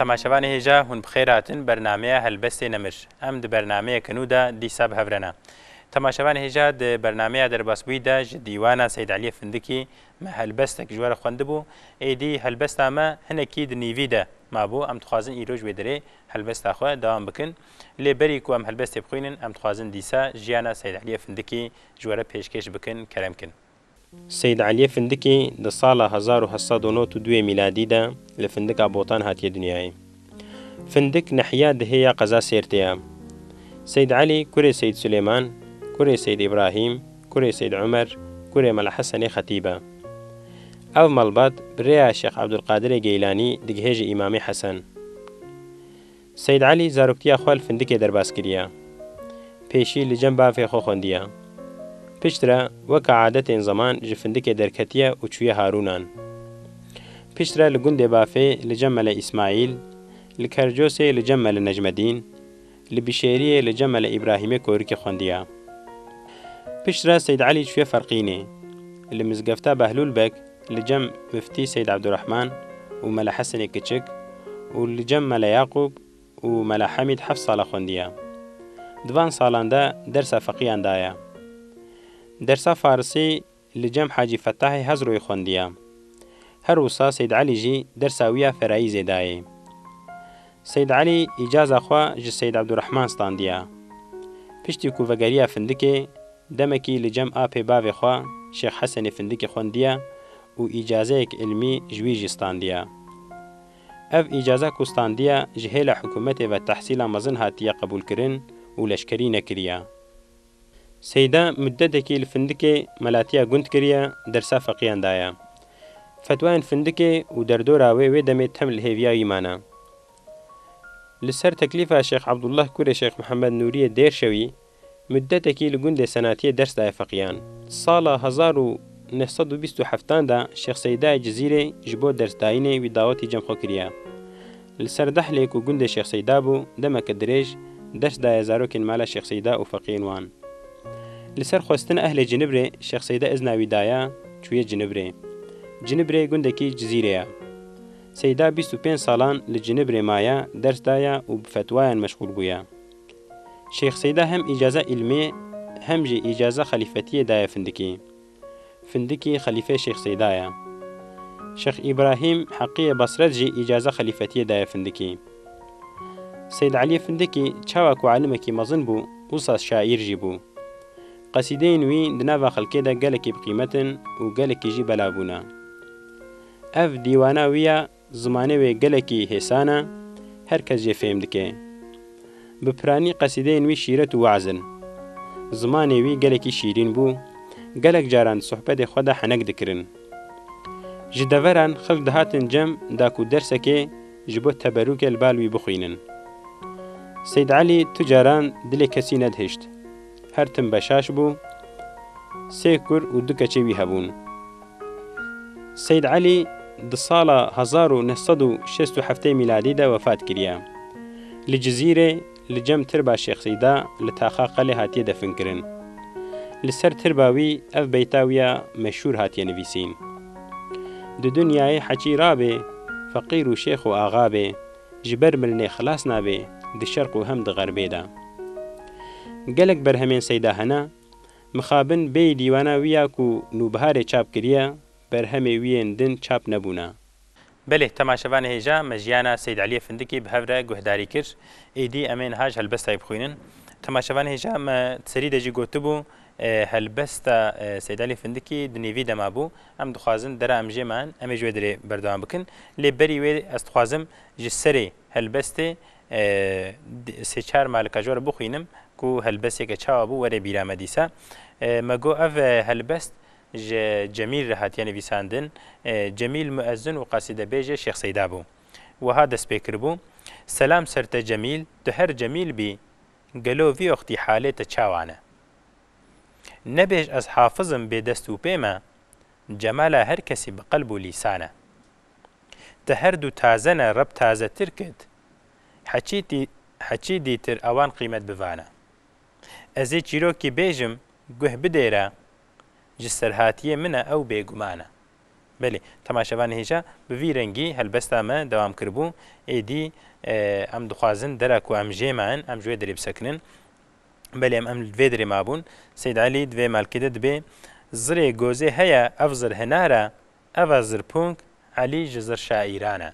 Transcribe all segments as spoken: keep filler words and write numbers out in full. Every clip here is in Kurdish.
Temaşevanê hêja, hûn bi xêr hatin bernameya Helbestê Nemir. Em di bernameyeke nû de dîsa bi hev re ne. Temaşevanê hêja, di bernameya derbasbûyî de ji dîwana Seyd Eliyê Findikî me helbestek ji we re xwendibû. Êdî helbesta me hinekî di nîvî de mabû. Em dixwazin îro ji wê derê helbesta xwe dewam bikin. Lê berî ku em helbestê bixwînin, em dixwazin dîsa jiyana Seyd Eliyê Findikî ji we re pêşkêş bikin. Kerem kin. Seyd Eliyê Findikî di sala hezar û heft sed û nod û duyê mîladî de li Findika Botan hatiye dinyayê. Findik nehiya dihê ya qeza Sêrtê ye. Seyd Elî kurê Seyd Silêman, kurê Seyd Îbrahîm, kurê Seyd Omer, kurê Mela Hesenê Xetîb e. Ev malbat bi rêya Şêx Ebdulqadirê Geylanî digihêje Îmamê Hesen. Seyd Elî zaroktiya xwe li Findikê derbas kiriye. Pêşî li cem bavê xwe xwendiye. Piştre weke adetên zeman ji Findikê derketiye û çûye Harûnan. Piştre li gundê bavê li cem Mele Îsmaîl, li Kercosê li cem Mele Necmedîn, li Bişêriyê li cem Mele Îbrahîmê Korikê xwendiye. Piştre Seyd Elî çûye Ferqînê. Li mizgefta Behlûl Beg li cem Miftî Seyd Ebdurehman û Mele Hesenê Kiçik û li cem Mele Yaqûb û Mela Hemîd heft sala xwendiye. Di van salan de dersa feqiyan daye. Dersa farisî li cem Hacî Fetahê Hezroyê xwendiye. Her wisa Seyd Elî jî dersa wî ya ferayîzê dayê. Seyd Elî îcaza xwe ji Seyd Ebdurehman standiye. Piştî ku vegeriya Findikê, demekî li cem apê bavê xwe Şêx Hesenê Findikê xwendiye û îcazeyek ilmî ji wî jî standiye. Ev îcaza ku standiye ji hêla hikûmetê ve tehsîla mezin hatiye qebûlkirin û leşkerî nekiriye. Seyda muddetekî li Findikê melatiya gund kiriye, dersa feqiyan daye. Fetwayên Findikê û derdora wê wê demê tem li hêviya wî mane. Li ser teklîfa Şêx Abdullah kurê Şêx Mihemed Nûriyê Dêrşewî, muddetekî li gundê Senatiyê ders daye feqiyan. Sala hezar û neh sed û bîst û heftan de Şêx Seydayê Cizîrê ji bo dersdayînê wî dawetî cem xwe kiriye. Li ser Dehlê ku gundê Şêx Seyda bû, demeke dirêj ders daye zarokên mala Şêx Seyda û feqiyên wan. Li ser xwestina ehlê Cinibrê Şêx Seyda izna wî daye, çûye Cinibrê. Cinibrê gundekî Cizîrê ye. Seyda bîst û pênc salan li Cinibrê maye, ders daye û bi fetwayan meşxûl bûye. Şêx Seyda hem îcaza îlmê hem jî îcaza xelîfetiyê daye Findikî. Findikî xelîfê Şêx Seyda ye. Şêx Îbrahîm Heqiyê Basret jî îcaza xelîfetiyê daye Findikî. Seyd Eliyê Findikî çawa ku alimekî mezin bû, wisa şaîr jî bû. Qesîdeyên wî di nava xelkê de gelekî bi qîmet in û gelekî jî bela bûne. Ev dîwana wî ya, zimanê wê gelekî hêsan e, her kes jê fêm dike. Bi piranî qesîdeyên wî şîret û weaz in. Zimanê wî gelekî şîrîn bû, gelek caran di sohbetê xwe de henek dikirin. Ji deveran xelk dihatin cem da ku dersekê ji bo teberûkê li bal wî bixwînin. Seyd Elî tu caran dilê kesî nedihişt. Her tim beşaş bû, sê kur û du keçê wî hebûn. Seyd Elî di sala hezar û neh sed û şêst û heftê mîladî de wefat kiriye. Li Cizîrê li cem tirba Şêx Seyda li taxa Qelê hatiye definkirin. Li ser tirba wî ev beyta wî ya meşhûr hatiye nivîsîn. Di dinyayê heçî rabê, feqîr û şêx û axa bê, ji ber mirinê xilas nabê, di şerq û hem di xerbê de. Gelek berhemên Seyda hene, mixabin bêyî dîwana wî ya ku Nûbiharê çap kiriye, berhemê wî yên din çap nebûne. Belê, temaşevanê hêja, me jiyana Seyd Eliyê Findikî bi hev re guhdarî kir. Êdî em ê niha ji helbesta wî bixwînin. Temaşevanê hêja, me di serî de jî gotibû, e, helbesta, e, Seyd Eliyê Findikî di nîvî de mabû. Em dixwazin dera em jê man, em ê ji wê derê berdewam bikin. Lê berî wê ez dixwazim ji serê helbestê, e, di-, sê çar malika ji we re bixwînim ku helbesteke çawa bû, were bîra me dîsa. E, me got ev, e, helbest ji Cemîl re hatiye nivîsandin. E, Cemîl muezzin û qasîdebêjê Şêx Seyda bû. Wiha dest pê kiribû, Selam ser te Cemîl, tu her cemîl bî, gelo vî wextî halê te çawa ne? Nebêj ez hafiz im bê dest û pê me, cemala her kesî bi qelb û lîsan e. Te her du taze ne, Reb tazetir kit, heçî tî-, heçî dîtir ewan qîmet bivane. Ez ê çîrokî bêjim, guh bidêre, ji serhatiyê min e ew bêguman e. Belê, temaşevanê hêja, bi vî rengî helbesta me dewam kiribû. Êdî, e, em dixwazin dera ku em jê me in, em ji wê derê bisekinin. Belê, em, em li vê derê mabûn. Seyd Elî di vê malkê de dibê, "Zirê gozê heye, ev zir hinar e, eva zirpûng Elî ji zir şaîran e."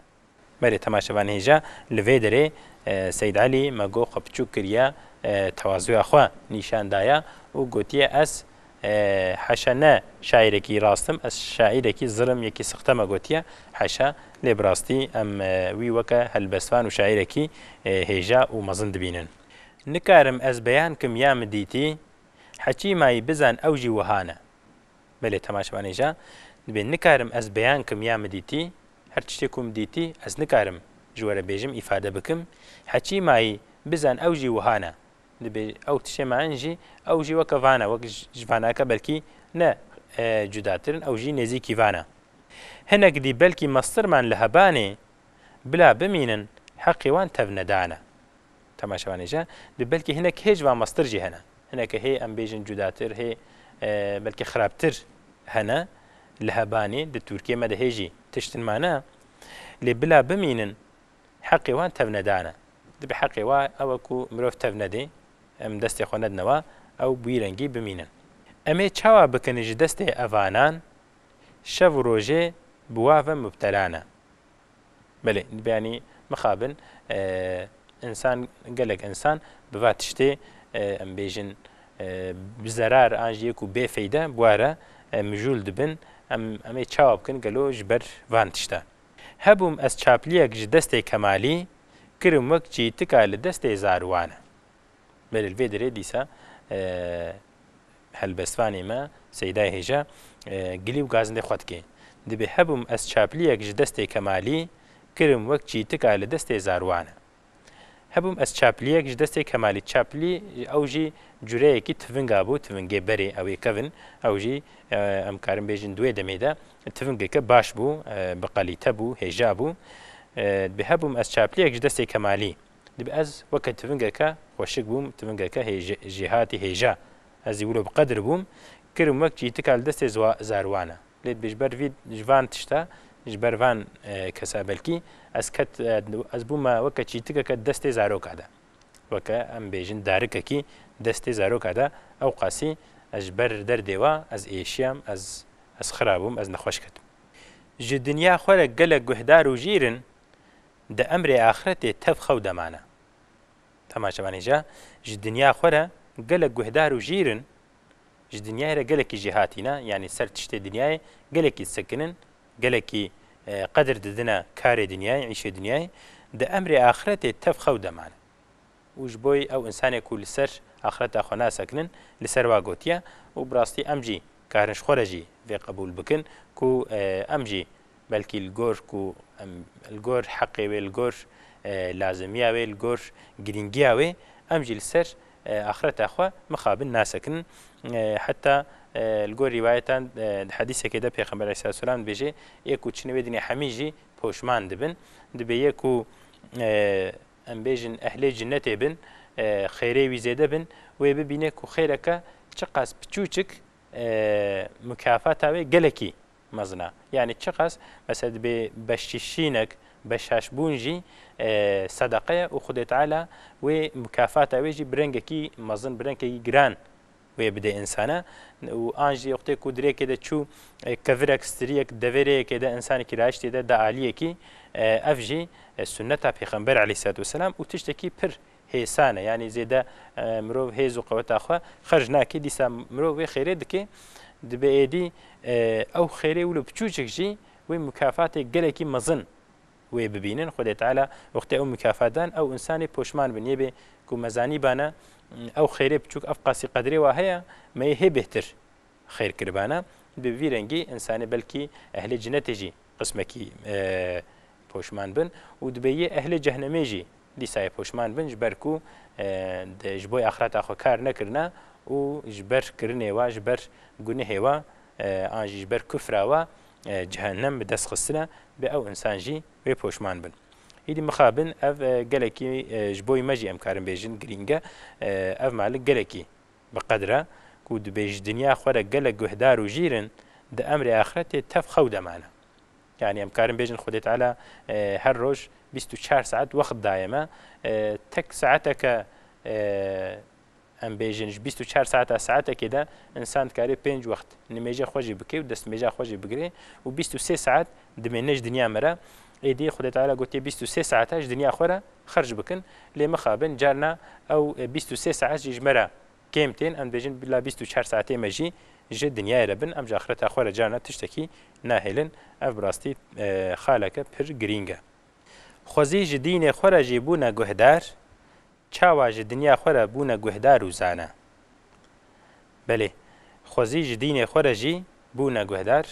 Belê, temaşevanê hêja, li vê derê, e, Seyd Elî me got xwe piçûk kiriye, e, tewazuya xwe nîşan daye û gotiye, "Ez, e, heşa ne şaîrekî rast im, ez şaîrekî zir im, yekî sixte me gotiye, heşa, lê bi rastî em, e, wî weke helbestvan û şaîrekî, e, hêja û mezin dibînin." "Nikarim ez beyan kim ya min dîtî, heçî mayî bizan ew jî wiha ne." Belê, temaşevanê hêja, dibê, "Nikarim ez beyan kim ya min dîtî, her tiştê ku min dîtî, ez nikarim ji we re bêjim, îfade bikim. Heçî mayî bizan ew jî wiha ne." Dibê, "Ew tiştê me in jî, ew jî weke van e, wek ji, ji vanake belkî ne, e, cudatir in, ew jî nêzîkî van e. Hinek dî belkî mestirman li hebanê, bila bimînin, heqê wan tev nedane." Temaşevanê hêja, dibê, "Belkî hinek hê ji van mestir jî hene. Hineke hê, em bêjin, cudatir, hê, e, belkî xirabtir hene li hebanê, di Tirkiyê me de hê jî tiştin mane. Lê bila bimînin, heqê wan tev nedane." Dibê, "Heqê wa ew e ku mirov tev nedê, em destê xwe nedine wa, ew bi wî rengî bimînin. Em ê çawa bikin ji destê evanan, şev û rojê bi wa ve mubtela ne." Belê, dibê, yanî, mixabin, e, însan, gelek însan bi va tiştê, e, em bêjin, e, bi zerar an jî yê ku bê feyde bi wa re, e, mijûl dibin. Em, em ê çawa bikin gelo ji ber van tişta? "Hebûm ez çapliyek ji destê Kemalî, kirim wek çîtika li destê Zarwan e." Belê, li vê derê dîsa, e, helbestvanê me, Seydayê Hêja, e, gilî û gazindê xwe dike. Dibê, "Hebûm ez çapliyek ji destê Kemalî, kirim wek çîtika li destê Zarwan e." "Hebûm ez çapliyek ji destê Kemalî." Çaplî, ew jî cureyekî tivinga bû, tivingê berê, ew ê kevin, ew jî, e, em karin bêjin di wê demê de tivingeke baş bû, e, bi qalîte bû, hêja bû. E, dibê, "Hebûm ez çapliyek ji destê Kemalî." Dibê, "Ez weke tivingeke xweşik bûm, tivingeke hêje-, jêhatî hêja. Ez ê wilo bi qedir bûm, kirim wek çîtika li destê zwa-, Zarwan e." Lê dibê, "Ji ber vî, ji van tişta, ji ber van, e, kesa belkî, ez ket, e, ez bûme weke çîtikeke destê zaroka de. Weke, em bêjin, darikekî destê zaroka de, ew qasî ez ji ber derdê wa, ez êşiyam, ez, ez xira bûm, ez nexweş ketim." "Ji dinya xwe re gelek guhdar û jîr in, di emrê axretê tev xew de mane." Temaşevanê hêja, ji dinya xwe re gelek guhdar û jîr in, ji dinyayê re gelekî jêhatî ne, yanî ser tiştê dinyayê gelekî disekinin, gelekî, e, qedir didine karê dinyayê, îşê dinyayê, di emrê axretê tev xew de mane. Û ji bo ew însanê ku li ser axireta xwe nasekinin, li ser wa gotiye û bi rastî em jî karin ji xwe re jî vê qebûl bikin ku, e, em jî belkî li gor ku em, li gor heqê wê, li gor, e, lazimiya wê, li gor girîngiya wê, em jî li ser, e, axireta xwe mixabin nasekinin. E, heta, e, li gor rîwayetan, e, di hedîsekê de Pêxember aleyhisselatu vesselam dibêje, "Yê ku çine wê dinê hemî jî poşman dibin." Dibê yê ku, e, em bêjin, ehlê cinnetê bin, e, xêrê wî zêde bin, wê bibîne ku xêreke çiqas piçûçik, e, mukafata wê gelekî mezin e. Yanî çiqas, mesela, dibê beşşîşînek, beşaşbûn jî, e, sedeqe ye û Xwedê Teala wê mukafata wê jî bi rengekî mezin, bi rengekî giran wê bide însana. Û an jî wextê ku di rêkê de çû, e, kevirek, stiriyek, devê rêyekê de însanekî rahiştê de da aliyekî, e, ev jî, e, sunneta Pêxember aleyhisselatu vesselam û tiştekî pir hêsan e. Yanî zêde, e, mirov hêz û qeweta xwe xerc nake, dîsa mirov wê xêrê dike, dibe êdî, e, ew xêrê wilo piçûçik jî wê mukafatê gelekî mezin wê bibînin. Xwedê Teala wextê ew mukafat dan, ew însanê poşman bin. Yê bê ku me zanîbane, ew xêrê piçûk, ev qasî qedrê wa heye, me yê hê bêhtir xêr kiribane. Bi vî rengî însanê belkî ehlê cinetê jî qismekî, e, poşman bin û dibê yê ehlê cehnemê jî dîsa yê poşman bin, ji ber ku, e, de, ji bo axireta xwe kar nekirine û ji ber kirinê wa, ji ber gunehê wa, e, an jî ji ber kufra wa, e, cehennem bi dest xistine, bi ew însan jî wê poşman bin. Îdî mixabin ev, e, gelekî, e, ji bo me jî em karin bêjin girîng e, e, ev malik gelekî bi qedir e ku dibê ji dinya xwe re gelek guhdar û jîr in, di emrê axretê tev xew de mane. Yani em karin bêjin Xwedê Teala, e, her roj bîst û çar saet wext daye me. E, tek saeteke, e, em bêjin ji bîst û çar saeta saetekê de insan dikare pênc wext nimêja xwe jî bike û destmêja xwe jî bigire û bîst û sê saet dimêne ji dinya me re. Êdî Xwedê Teala gotiye bîst û sê saeta ji dinya xwe re xerc bikin. Lê mixabin carna ew, e, bîst û sê saet jî ji me re kêm tên, em dibêjin bila bîst û çar saetê me jî ji dinyayê re bin, em ji axireta xwe re carna tiştekî nahêlin. Ev bi rastî, e, xaleke pir girîng e. Xwezî ji dînê xwe re jî bûne guhdar, çawa ji dinya xwe re bûne guhdar û zane? Belê, xwezî ji dînê xwe re jî bûne guhdar,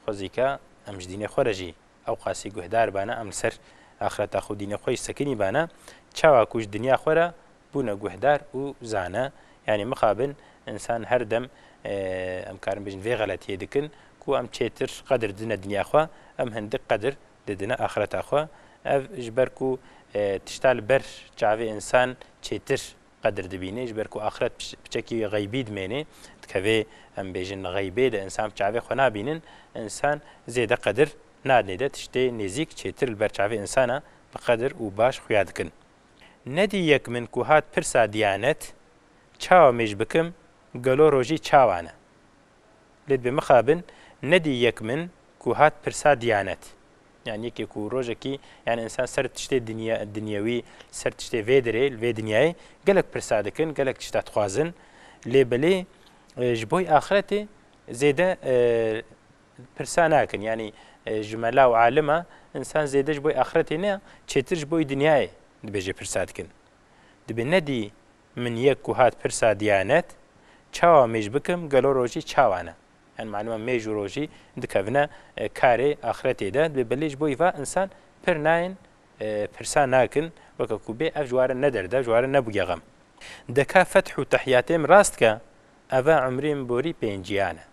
xwezîka em ji dînê xwe re jî ew qasî guhdar bane, em li ser axireta xwe, dînê xwe jî sekinî bane, çawa ku ji dinya xwe re bûne guhdar û zane. Yanî mixabin însan her dem, e, em karin bêjin vê xeletiyê dikin ku em çêtir qedir didine dinya xwe, em hindik qedir didine axireta xwe. Ev ji ber ku, e, tişta li ber çavê însan çêtir qedir dibîne, ji ber ku axiret piç-, piçekî xeybî dimêne, dikeve em bêjin xeybê de însan bi çavê xwe nabînin, însan zêde qedir nadine de, tiştê nêzîk çêtir li ber çavê însana bi qedir û baş xuya dikin. Nedî yek min ku hat pirsa Diyanet, çawa mêj bikim, gelo rojî çawa ne? Lê dibê mixabin, nedî yek min ku hat pirsa Diyanet. Yani yekê ku rojekî, yani însan ser tiştê dinya-, dinyewî, ser tiştê vê derê, li vê dinyayê gelek pirsa dikin, gelek tişta dixwazin. Lê belê, e, ji boy axiretê zêde, e, pirsa nakin. Yani, e, ji mela û alima însan zêde ji boy axiretê ne, çêtir ji boy dinyayê dibêje pirsa dikin. Dibê nedî min yek ku hat pirsa Diyanet, çawa mêj bikim, gelo rojî çawa ne? Yani malûm e mêj û rojî dikevine, e, karê axiretê de. Dibê belê ji bo îva însan pir nayên, e, pirsa nakin, weke ku bê ev ji ware ne derde, ji ware nebûye xem. Deka feth û tehiyatê min rast ke, eve umrê min borî pênciyan e.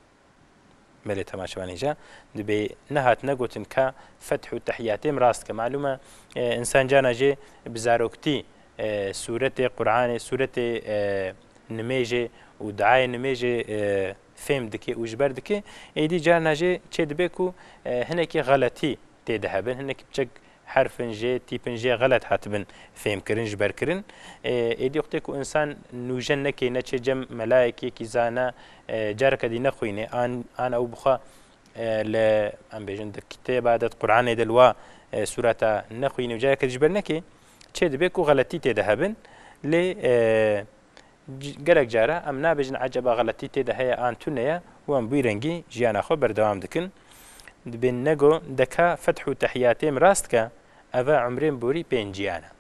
Belê temaşevanê ja, dibê nehat negotin ka feth û tehiyatê min rast ke. Malûm e, e, însan cana jê bi zaroktî, e, sûretê Qur'anê, sûretê, e, nimêjê û duayê nimêjê, e, fêm dike û ji ber dike. Êdî carna jê çê dibe ku, e, hinekî xeletî tê de hebin, hinekî piçek herfin jê, tîpin jê xelet hatibin fêmkirin, ji ber kirin. E, êdî wextê ku însan nûjen neke, neçe cem melayekî yekî zana, e, careke dî nexwîne, an, an ew bixwe, e, li, em bêjin, di kitêba de, di Qur'anê de li wa, e, sûreta nexwîne û careke dî ji ber neke, çê dibe ku xeletî tê de hebin. Lê, e, c-, gelek cara em nabêjin eceba xeletî tê de heye an tune ye û em bi wî rengî jiyana xwe berdewam dikin. Dibên nego deka feth û tehiyatê min rast ke, eve umrê min borî pênciyan e.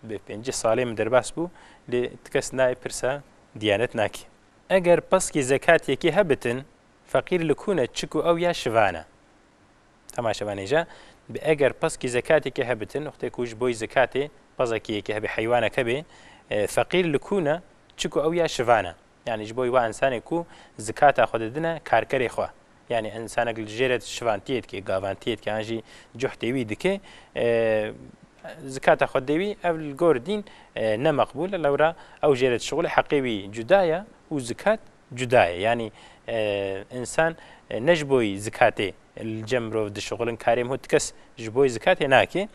Bi pêncî salê min derbas bû, lê ti kes nayê pirsa Diyanet nakê. Eger peskî zekatyekî hebitin, feqîr li kû ne, çiku ew ya şivan e. Temaşevanê ja, bi eger peskî zekatekê hebitin, wextê ku ji boy zekatê pezekî yekê hebe, heywanek hebe, e, feqîr li kû ne, çiku ew ya şivan e. Yani ji boy wa însanê ku zekata xwe didine karkerê xwe. Yani însanek li jêre şivantiyê dike, gavantiyê dike, an jî cuhtê wî dike, e, zekata xwe dê wî, ev li gor dîn, e, ne meqbûl e. Lewra ew jêre dişixulê, heqê wî cuda ye û zekat cuda ye. Yani, e, însan, e, ne ji boyî zekatê li cem mirov dişixulin, karê min hûn ti kes ji boyî zekatê nake.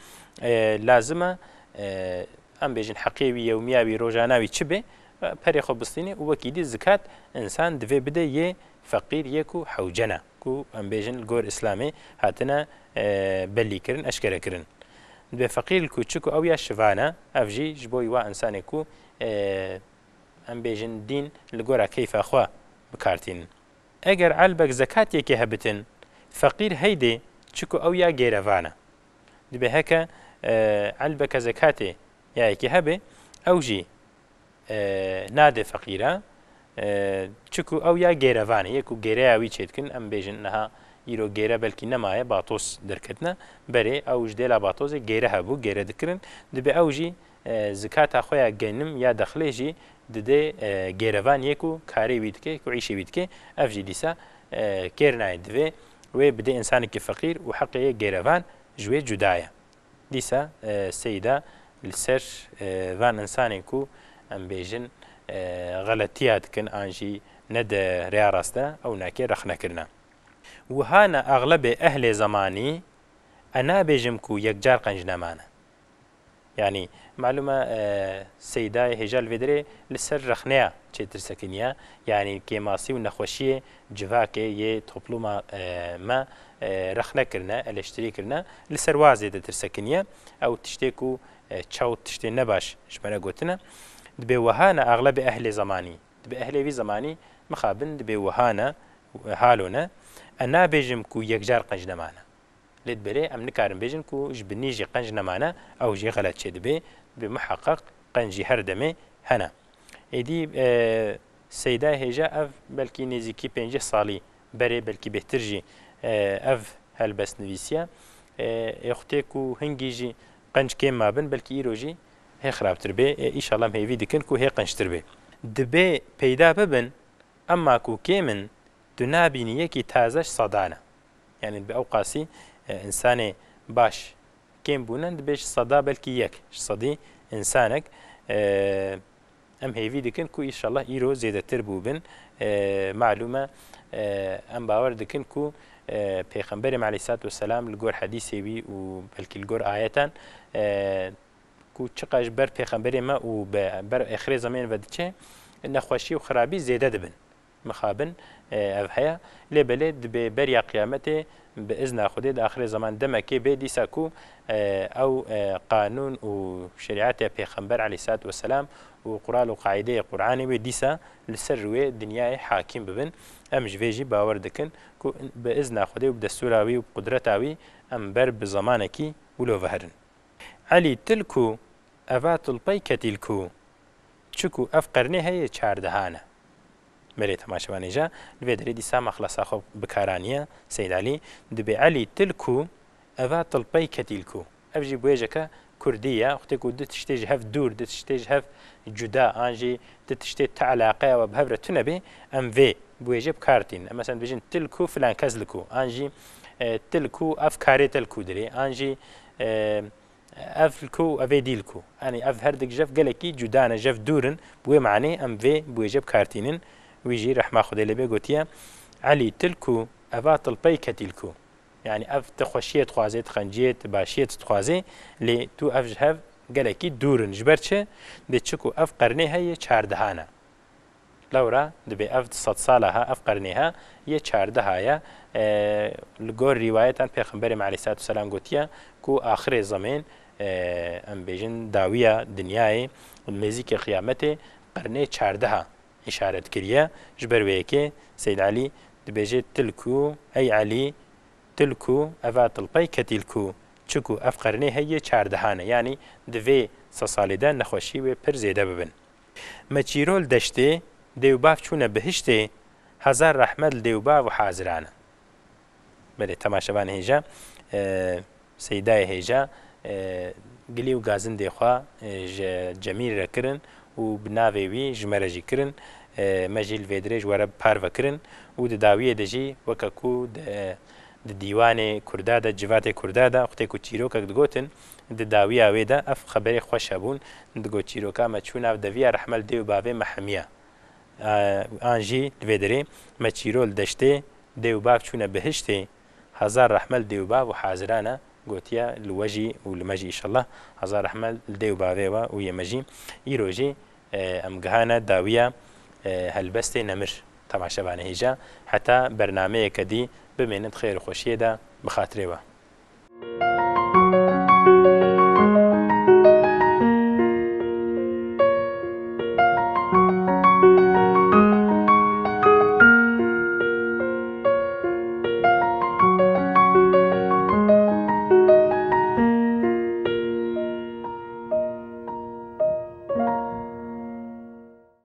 E, lazim e, e, em bêjin heqê wî, yewmiya wî, rojana wî çi be, e, perê xwe bistîne û wekî dî zekat însan divê bide yê feqîr, yê ku hewce ne, ku em bêjin li gor Îslamê hatine, e, bellî kirin, eşkere kirin. Divê feqîr li ku, çiku ew ya şivan e, ev jî ji boyî wa însanê ku, e, em bêjin dîn li gora keyfa xwe bi kar tînin. Eger elbek zekatyekê hebitin, feqîr heydê, çiku ew ya gêrevan e. Dibê heke, e, elbeke zekatê ya yekê hebe, ew jî, e, nadê feqîra, e, çiku ew ya gêrevan e, yê ku gêreya wî çêdikin, em bêjin niha îro gêre belkî nemaye, batos derketine, berê ew ji dêla batozê gêre hebû, gêre dikirin, dibê ew jî, e, zikata xwe ya genim ya dexlê jî didê, e, gêrevan yê ku karê wî dike, ku îşê wî dike, ev jî dîsa, e, kêr nayê, divê wê bidê însanekî feqîr û heqê yê gêrevan ji wê cuda ye. Dîsa, e, seyda li ser, e, van însanên ku em bêjin, e, xeletiya dikin an jî ne di rêya rast de, ew nake rexnekirine. Wiha ne exlebê ehlê zemanî, E nabêjim ku yekcar qenc nemane. Yanî, malûm e, e, Seydayê hêja li vê derê li ser rexneya çêtirsekiniye, yanî kêmasî û nexweşiyê civakê yê toplûma, e, me, e, rexne kirine, eleştirî kirine, li ser wa zêde tirsekiniye. Ew tiştê ku, e, çaw tiştê nebaş ji me re gotine. Dibê wiha ne, axlebê ehlê zemanî, dibê ehlê vî zemanî mixabin, dibê wiha ne, halo ne. E nabêjim ku yekcar qenc nemane. Lê diberê em nikarin bêjin ku ji binî jî qenc nemane, ew jî xelet çêdibe, bi miheqeq qenc jî her demê hene. Êdî, e, Seyda hêja ev belkî nêzîkî pêncî salî berê, belkî bêhtir jî, e, ev helbest nivîsiye. E, ê xutê ku hingî jî qenc kêm mabin, belkî îro jî hê xirabtir bê. E, îşallah em hêvî dikin ku hê qenctir bê. Dibê peyda bibin, emma ku kêm in, tu nabînî yekî taze ji sedan e. Yanî bi ew qasî, e, însanê baş kêm bûne, dibê ji seda belkî yek, ji sedî însanek. E, em hêvî dikin ku îşallah îro zêdetir bûbin. E, malûm e, e, em bawer dikin ku, e, Pêxemberê me aleyhissalatu vesselam li gor hedîsê wî û belkî li gor ayetan, e, ku çiqas ji ber Pêxemberê me û bi ber êxirê zemên ve diçe, nexweşî û xirabî zêde dibin. Mixabin, e, ev heye. Lê belê dibê beriya qiyametê bi izna Xwedê di axirê zeman demekê bê dîsa ku, e, ew, e, qanûn û şerîetê Pêxember aleyhissalatu vesselam û qural û qaîdeyê Qur'anê wê dîsa li ser rûyê dinyayê hakîm bibin. Em ji vê jî bawer dikin ku bi izna Xwedê û bi destûra wî û bi qudreta wî em ber bi zemanekî wilo ve herin. Elî til ku, eva til pey ketîl ku, çiku ev qernê heye çardehan e. Belê temaşevanê ja, li vê derê dîsa mexlesa xwe bi kar aniye Seyd Elî, dibê Elî til ku, eva til pey ketîl ku. Ev jî bûyêjeke kurdî ye, wextê ku du tiştê ji hev dûr, du tiştê ji hev cuda, an jî du tiştê ti eleqeya we bi hev re tune bê, em vê bûyêjê bi kar tînin. Em mesela dibêjin til ku filan kes li ku, an jî, e, til ku ev karê te li ku dirê, an jî, e, Ev li ku, ev ê dî li ku. Yanî ev her dik ji hev gelekî cuda ne, ji hev dûr in. Bi wê manê em vê bûyêje bi kar tînin. Wî jî rehma Xwedê lê bê gotiye, Elî til ku, eva til pey ketî li ku. Yanî ev ti xweşiyê dixwaze, ti qenciyê, ti başiyê ti dixwaze, lê tu ev ji hev gelekî dûr in. Ji ber çi? Dê çiku ev qernê heye çardehan e. Lewra dibê ev sedsala ha, ev qernê ha yê çardeha ye. E, li gor rîwayetan Pêxemberê me aleyhissalatu vesselam gotiye ku axirê zemên, e, em bêjin dawiya dinyayê, nêzîkê qiyametê qernê çardeha îşaret kiriye. Ji ber wê yekê Seyd Elî dibêje, Til ku, ey Elî, til ku, eva til pey ketîl ku. Çiku ev qernê heye çardehan e. Yanî di vê sesalê de nexweşî wê pir zêde bibin. Me çîro li deştê, dê û bav çûne bihiştê, hezar rehmet li dê û bav û haziran e. Belê, temaşevanê hêja, e, Seydayê hêja, e, gilî û gazindê xwe, e, ji Cemîl re kirin û bi navê wî ji me re jî kirin. E, me jî li vê dirê ji we re bi parve kirin û di dawiyê de jî weke ku di, di dîwanê Kurda de, civatê Kurda de, wextê ku çîrokek digotin, di dawiya wê de ev xeberê xweş hebûn, digot, çîroka me çû nav deviya rehme li dê û bavê me hemiya. E, an jî li vê derê me çîro li deştê, dê û bav çûne bihiştê, hezar rehme li dê û bav û hazirane gotiye li we jî û li me jî, îşellah, hezar rehme li dê û bavê we û yê me jî. Îro jî, e, em gihane dawiya, e, helbestê nemir. Temaşevanê hêja, heta bernameyeke dî bimênin di xêr û xweşiyê de, bi xatirê we.